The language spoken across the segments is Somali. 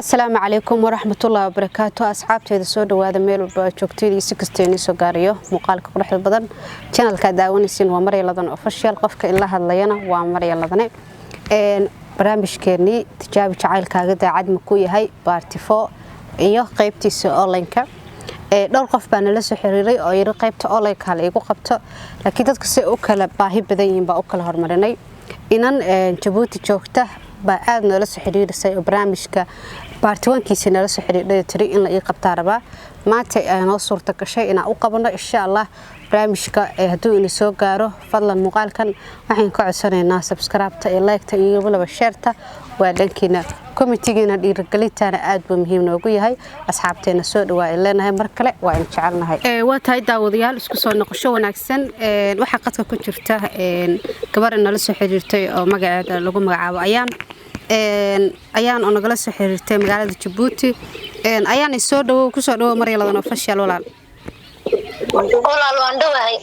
Asalaamu calaykum waraxmatullaahi wabarakaatu. Asxaabteeda, soo dhawaada meel walba aad joogteen iyo si kastoo inii soo gaarayo muuqaalka quruxda badan. Channelkaa daawanaysiin waa Marya Ladan Official. Qofka in la hadlayana waa Marya Ladane. Barnaamijkeenii tijaabi jacaylkaaga daacad ma ku yahay, part 4 iyo qeybtiisa online-ka. Dhowr qof baa nala soo xiriiray oo yiri qaybta online-ka la igu qabto, laakiin dadku si u kala baahi badan yihiin baa u kala hormarinay. Inan Jabuuti joogta baa aad noola soo xiriirisay oo barnaamijka part 1-kiisa nala soo xiriiray, tiri in la ii qabtaa rabaa. Maanta ayaa noo suurta gashay inaan u qabano, insha Allah. Barnaamijka hadduu ina soo gaaro, fadlan muuqaalkan waxaan ka codsanaynaa subscribe-ta iyo like-ta iyo waliba share-ta. Waa dhankiina, commentigiina dhiirigelintaana aad buu muhiim noogu yahay. Asxaabteena, soo dhawaa ay leenahay mar kale, waa in jecelnahay. Waa tahay daawadayaal, isku soo noqosho wanaagsan. Waxaa qadka ku jirta gabar nala soo xiriirtay oo magaceeda lagu magacaabo Ayaan. Ayaan oo nagala soo xiriirtay magaalada Jabuuti. Ayaan, soo dhawow, kusoo dhawow Marya Ladan Official, walaal. Walaal, waan dhowahay.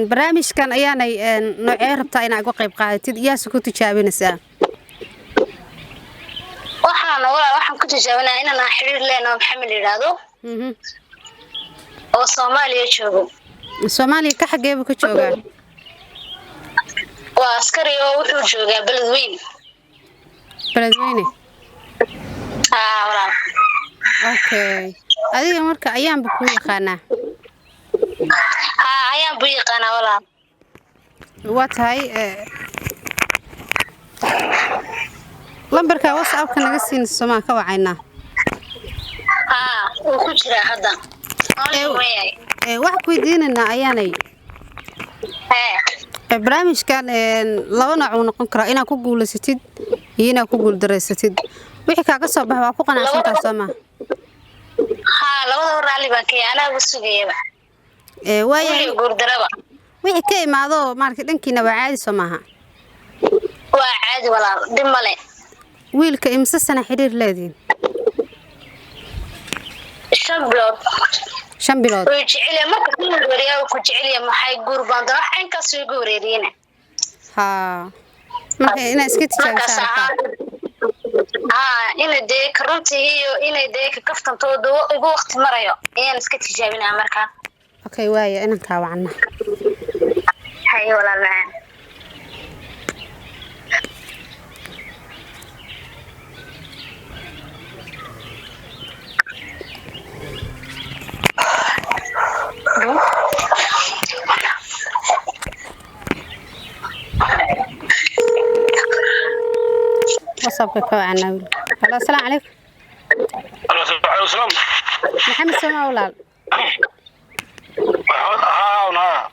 Barnaamijkan, ayaanay, noocee rabtaa inaad uga qayb qaadatid? Iyaase ku tijaabinaysaa? Waxaan, walaal, waxaan ku tijaabinaa inaan aan xiriir leenaho Maxamed la yidhaahdo oo Soomaaliya joogo. Soomaaliya ka xageebu ka joogaa? Waa askari oo wuxuu joogaa Beledweyne. Beledweyne? Haa, walaal. Okay, adiga marka ayaanba kuu yaqaanaa? Haa, ayaan buu yaqaanaa, walaal. Waa tahay. Lambarka WhatsAppka naga siin, somaa ka wacaynaa? Haa, wuu ku jiraa hadda. Waxaan ku weydiinaynaa, ayaanay, Hee. Barnaamijkan laba nooc uu noqon karaa: inaad ku guulaysatid iyo inaad ku guuldareysatid. Wixii kaaga soo baxa waa ku qanacsantaa, soo maa? Haa, labadaba raalli baan ka yahay, anaagu sugayaba. Waayahay. Wixii guurdaraba. Wixii ka imaado maaragtay dhankiina waa caadi, soo maaha? Waa caadi, walaal, dhib male. Wiilka imse sana xiriir leediin? 5 bilood. 5 bilood? Wuu jecelyahay marka ku wareeriyaa, wuu ku jecelyahay. Maxay guur baan doona, wax inkaas igu wareeriyena. Haa, marka inaad iska markaas tijaabisaa rabtaa? Haa, inay dee ka runtii iyo inay dee ka kaftantooda igu waqti marayo ayaan iska tijaabinaa markaa. Okay, waaya, inaan kaa wacna. Haye, walaal macaan. WhatsAppka ka wacnaa wiilka. Halo, asalaamu calaykum. Alo, salaam. Maxamed somaa, walaal? Haa, haa.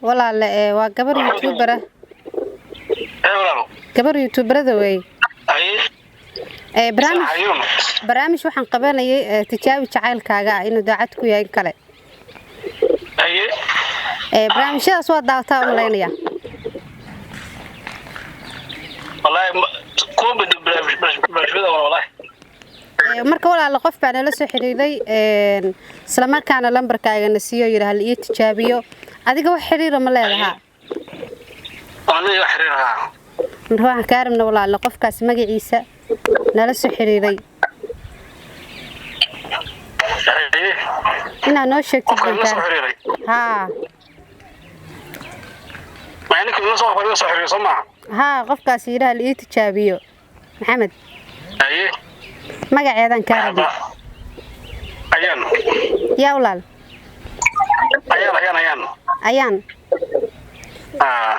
Walaale, waa gabar YouTuber ah. Ee, walaalo. Gabar youtuberada wey. Haye. Barnaamij Hayuun. barnaamij waxaan qabanayay tijaabi jacaylkaaga ah inuu daacad ku yahay in kale. Haye. Barnaamijyadaas waa daawataa u malaynaya. Wallahi kuwa badi barnaamijyada, wallahi. Marka walaale, qof baa nala soo xiriiray, isla markaana lambarkaaga na siiyo, yidhi hal ii tijaabiyo. Adiga wax xiriira ma leedahaa? Waan leeyahay xiriir, haa. Marka waxaan kaa rabna, walaale, qofkaas magaciisa nala soo xiriiray Haye. inaad noo sheegtid. Qofka Baan la soo kaa xiriiray. Haa. Ma ninka la soo xiriiray, soo maaha? Haa, qofkaas yidhi hal ii tijaabiyo Maxamed. Haye. Magaceedaan kaa rabna. Ayaan. Yaa, walaal? Ayaan, ayaan, ayaan. Ayaan? Ah.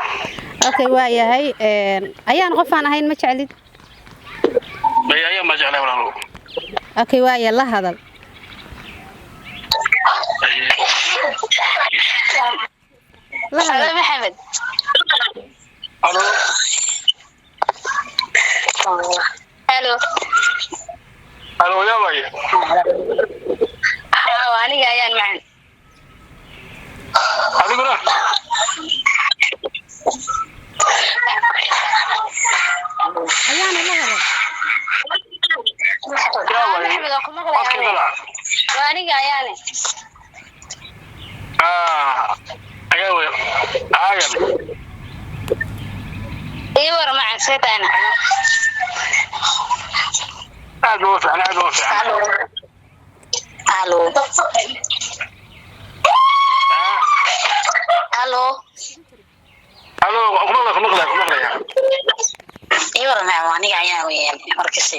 Okay, waayahay. Ayaan qof aan ahayn ma jeclid? May, ayaan ma jeclay, walaalo. Okay, waaya, la hadal. Haye. La Halo. hadal. Maxamed. Alo. Halo. Alo, yaa waaye. Haa, waa aniga, ayaan macaan. Adiguna? Ayaana la hadal. Yaa waaye. Maxamed, waa ku maqlayaa. Codkii dalac. Waa aniga, ayaane. Ah. Ayaa waaye. Aagan. Ii war, macaan, see tahayna? Aad baa u fiican, aad baa u fiican. Alo. Alo. Alo, ku maqlaya, ku maqlaya, ku maqlaya. Ii waran, aniga ayaa weeyaan markasi.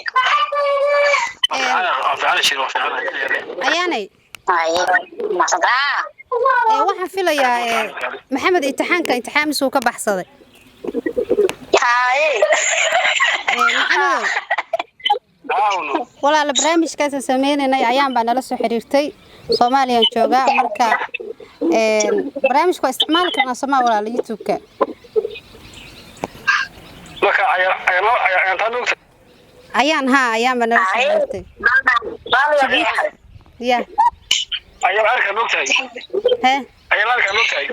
Waa fiican shir, waa fiican. Ayaanay. Haye, masantaa. Waxaan filayaa Maxamed imtixaanka imtixaamisuu ka baxsaday. Haye. Maxamedow. Aawno. Walaala, barnaamijkaasaan sameynaynay, ayaan baa nala soo xiriirtay, Soomaaliyaan joogaa. Marka barnaamijka waa isticmaali karnaa somaa, walaala, YouTube-ka? Marka ayaan ayaan taa moogta. Ayaan, haa, ayaan baa nala soo xiriirtay ya. Ayaan arkaa moogtahay. Hee. Ayaan arkaa moogtahay.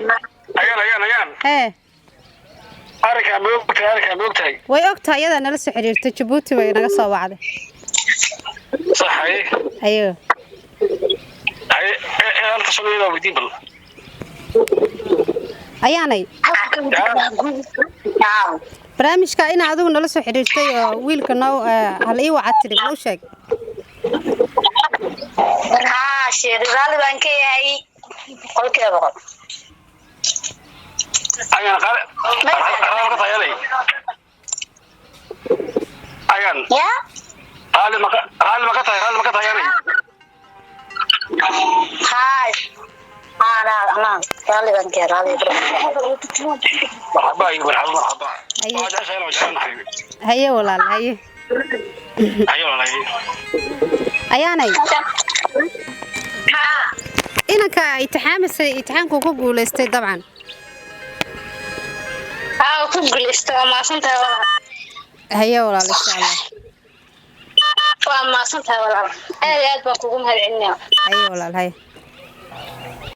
Ayaan ayaan ayaan. Hee. Arkaa moogtahay, arkaa moogtahay. Way ogtahay, iyadaa nala soo xiriirtay, Jabuuti bay naga soo wacday. Sax, haye. Ayo. Haye, ee halka Soomaaliya weydiin bal. Ayaanay, barnaamijka inaa adigu nala soo xiriirtay oo wiilka noo hala ii wacad tidhi, ma u sheeg? Haa, sheeri, raalli baan ka yahay 100%. Ayaan qaar qaar ka taayalay. Ayaan. Ya. Raali ma ka tahay, raali ma ka tahay? Haa haa, naa raalli baan ka yahay, raalli. Marxaba iyo marxaba, marxaba. Haye. Waa jeceshahay, waa jeceshahay. Haye walaal, haye. Haye walaal. Ayaanay, inanka imtixaamisay, imtixaanku ku guulaystay dabcan. Haa, ku guuleysta, waa maasantahay walaal. Haye walaal, insha Allah. Waa maasantahay walaal, aad iyo aad baan kugu mahad celinaya. Haye walaal, haye.